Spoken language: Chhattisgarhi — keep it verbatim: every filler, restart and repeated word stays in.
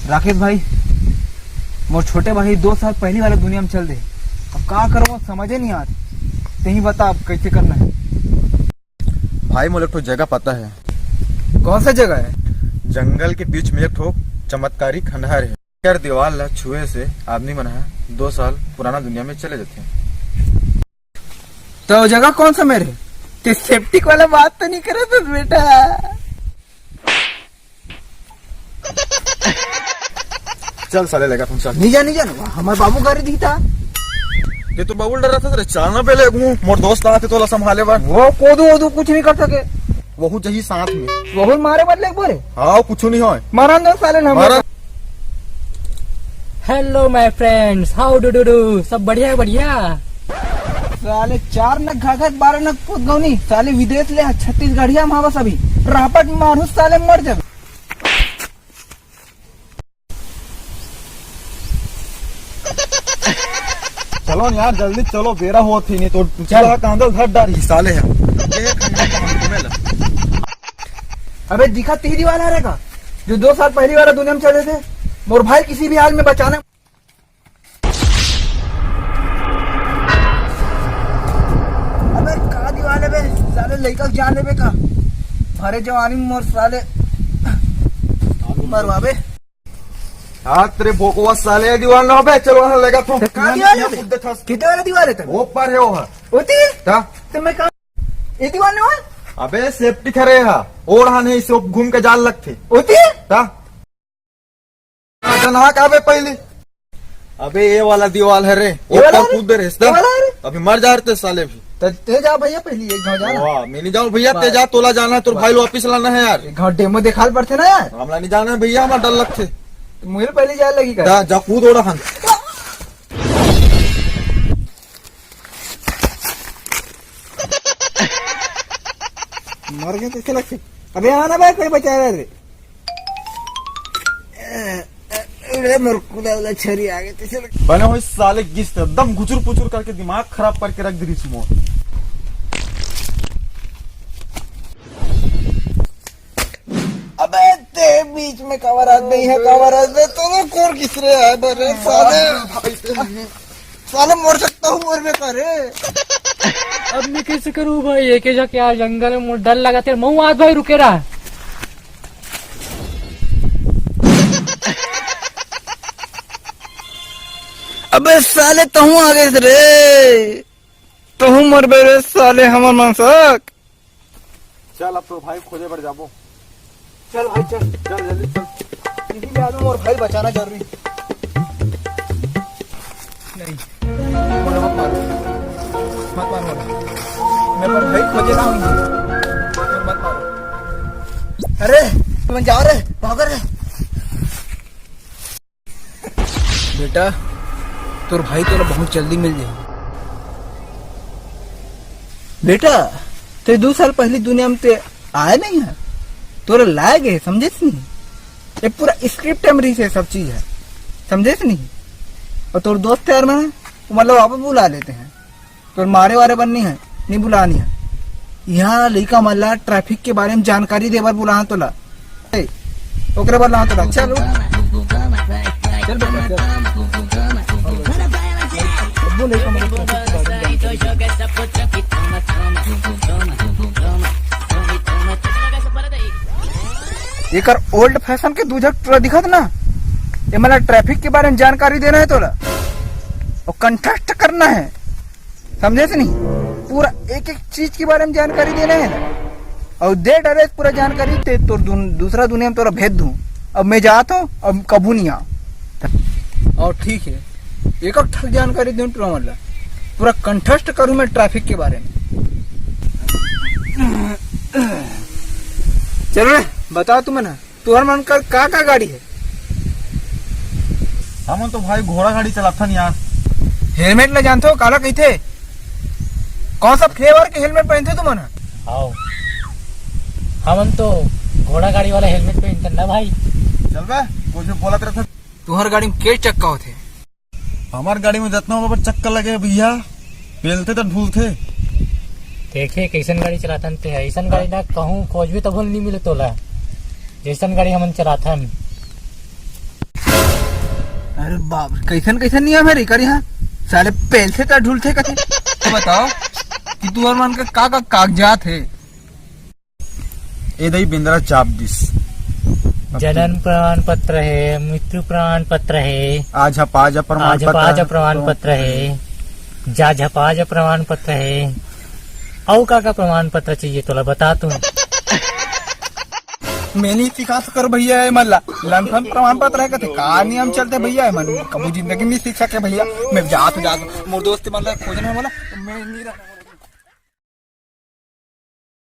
राकेश भाई, मोर छोटे भाई दो साल पहली वाला दुनिया में चल दे। अब का करबो, समझे नहीं आत। तेही बता, अब कैसे करना है? भाई, मोला एक ठो जगह पता है। कौन सा जगह है? जंगल के बीच में एक ठो चमत्कारी खंडहर है। एकर दीवार ला छुए से आदमी मन ह दो साल पुराना दुनिया में चले जाथे। तो जगह कौन सा मेरे? ते सेप्टिक वाला बात तो नहीं करे तो बेटा? चल साले, लेगा तुम, चल। नहीं जा, नहीं जा, हमारे बाबू गाड़ी दीता। ये तो बाबू डर रहा था, तेरे चालना पहले घूम, मोर दोस्त आते तोला संभाले बर। वो कोदू वोदू कुछ नहीं कर सके। वहू जही साथ में। वहू मारे बदले बोले। हाँ, कुछ नहीं होय। मारा अंदर साले ना मारा। Hello my friends, how do you do? सब बढ़िया है, बढ़िया। साले चार नग घाघर, बारह नग पुतगौनी, साले विदेश ले छत्तीसगढ़िया में हवस अभी। रापट मारू साले, मर जाबे। चलो न यार, जल्दी चलो, बेरा होत ही नहीं तो चल। चूल्हा कांदा धर डारी साले है। अबे दिखा, तेरी दीवाल आ रहेगा, जो दो साल पहली वाला दुनिया में चले थे। मोर भाई किसी भी हाल में बचाना। अबे का दीवाल है बे? साले लइका के जान लेबे का? भरे जवानी में मोर साले मरवाबे। हाथ रे भोकवा साले, दीवाल ना बे, चलो वहां लगा तू। तो का दीवाल है बे? खुद देखा। कितने वाला दीवाल है तब? ऊपर है वो। होती है? ता? तो मैं कहा, ये दीवाल ना हो? अबे सेफ्टी खरे हा। ओढ़ा नहीं, सिर्फ घूम के जाल लगते। होती है? ता? जना का बे पहले। अबे ये वाला दीवाल है रे, ये वाला ऊपर है? कूद दे रे, ये वाला है रे? अभी मर जा रहे साले भी। ते, ते जा भैया पहले, एक घाव जा ना। वाह, मैं नहीं जाऊँ भैया, ते वाह। जा, तोला जाना है, तोर वाह। भाई लो वापिस लाना है यार। एक घाव डेमो दिखाल पड़ते ना यार। हमला नहीं जाना है भैया, हमारा डर लगते। तो मुझे पहले जाए लगी का? जा, जा कूद ओड़ा खान। मर गए तो चला। अबे आना भाई, कोई बचा रहा रे। अरे मोर कुदा वाला छरी आ गए तो चला। बने हुए साले गिस एकदम घुचुर पुचुर करके दिमाग खराब करके रख दी रिस मोर। अबे ते बीच में काबर आत नहीं है, काबर आत नहीं, तो कोर किसरे है बरे साले। साले मर सकता हूँ, मर में करे। अब मैं कैसे करूँ भाई, एक ही जगह यार जंगल में मोर डर लगा तेरे मऊ आज भाई रुके रहा। अबे साले तहूँ आ गए रे, तहूँ मर बे रे साले हमर मनसक। चल, अब तो भाई खोजे बर जाबो। चल भाई, चल। चल, जल्दी चल। इही में आदमी और भाई बचाना जरूरी। नहीं, मोला मत मारो। मत मारो मोला। मैं पर भाई खोजे ना हूँ। मत मारो। अरे, तुम जाओ रे, भागो रे। बेटा, तोर भाई तोला बहुत जल्दी मिल जाही। बेटा, ते दू साल पहली दुनिया में ते आए नहीं है, तोला लाए गए, समझे नहीं? ये पूरा स्क्रिप्ट में रही से सब चीज है, समझे नहीं? और तोर दोस्त यार मन, वो मतलब वापस बुला लेते हैं। तोर मारे वारे बर नहीं है, नहीं बुलानी है। यहाँ लइका मन ला ट्रैफिक के बारे में जानकारी देबर बुलाना तोला। ए, ओकरे बर लाना तोला। चल उठ। चल बेटा, चल। अब्बो लइका मन ला ट्रैफिक के बारे में जानकारी। एकर ओल्ड फैशन के दू झक टूरा दिखत ना, ये मन ला ट्रैफिक के बारे में जानकारी देना है तोला, और कंठस्थ करना है। समझे से नहीं? पूरा एक एक चीज के बारे में जानकारी देना है ना। और दे डरे पूरा जानकारी ते तोर दुन-, दूसरा दुनिया में तोरा भेज दूं। अब मैं जात हूँ, अब कबू नहीं आ। और ठीक है, एक एक ठक जानकारी दूं टूरा मन ला, पूरा कंठस्थ करूं मैं ट्रैफिक के बारे में। चल रे, बता तू मन। तुहर मन कर का का गाड़ी है? हमन तो भाई घोड़ा गाड़ी चलाथन यार। हेलमेट ल जानथो काला कहिथे? कौन सा फ्लेवर के हेलमेट पहनथे तुमन ह? आओ, हमन तो घोड़ा गाड़ी वाला हेलमेट पहनथन ना भाई। चल बे, कुछ भी बोलत रहथे। तुहर गाड़ी में के चक्का होथे? हमार गाड़ी में जितना बराबर चक्का लगे भैया, पेलथे त ढूलथे। देखे कैसन गाड़ी चलाथन ते, ऐसन गाड़ी ना कहूँ खोजबे तभो नहीं मिले तोला, जैसन गाड़ी हमन चलाथन। अरे बाप रे, कइसन कइसन नियम हे रे एकर यहाँ? साले पेल से त ढुलथे कथे। तो बताओ कि तुहर मन के का का कागजात हे? ए दई बेंदरा चाप दिस। अब जन्म प्रमाण पत्र हे, मृत्यु प्रमाण पत्र हे, आज हपाजा प्रमाण आज पत्र हपाजा हे। प्रमाण पत्र हे, जा झपाजा प्रमाण पत्र हे। अउ का का प्रमाण पत्र चाहिए तोला, बता तू। मैं नहीं सिखा सकर भैया, ये मन ला लमसम प्रमाण पत्र हे कथे, का नियम चलथे भैया, ये मन कभू जिंदगी नहीं सीख सके भैया। मैं जात हूँ, जात हूँ, मोर दोस्त मन ला खोजना हे मोला, मैं नहीं रह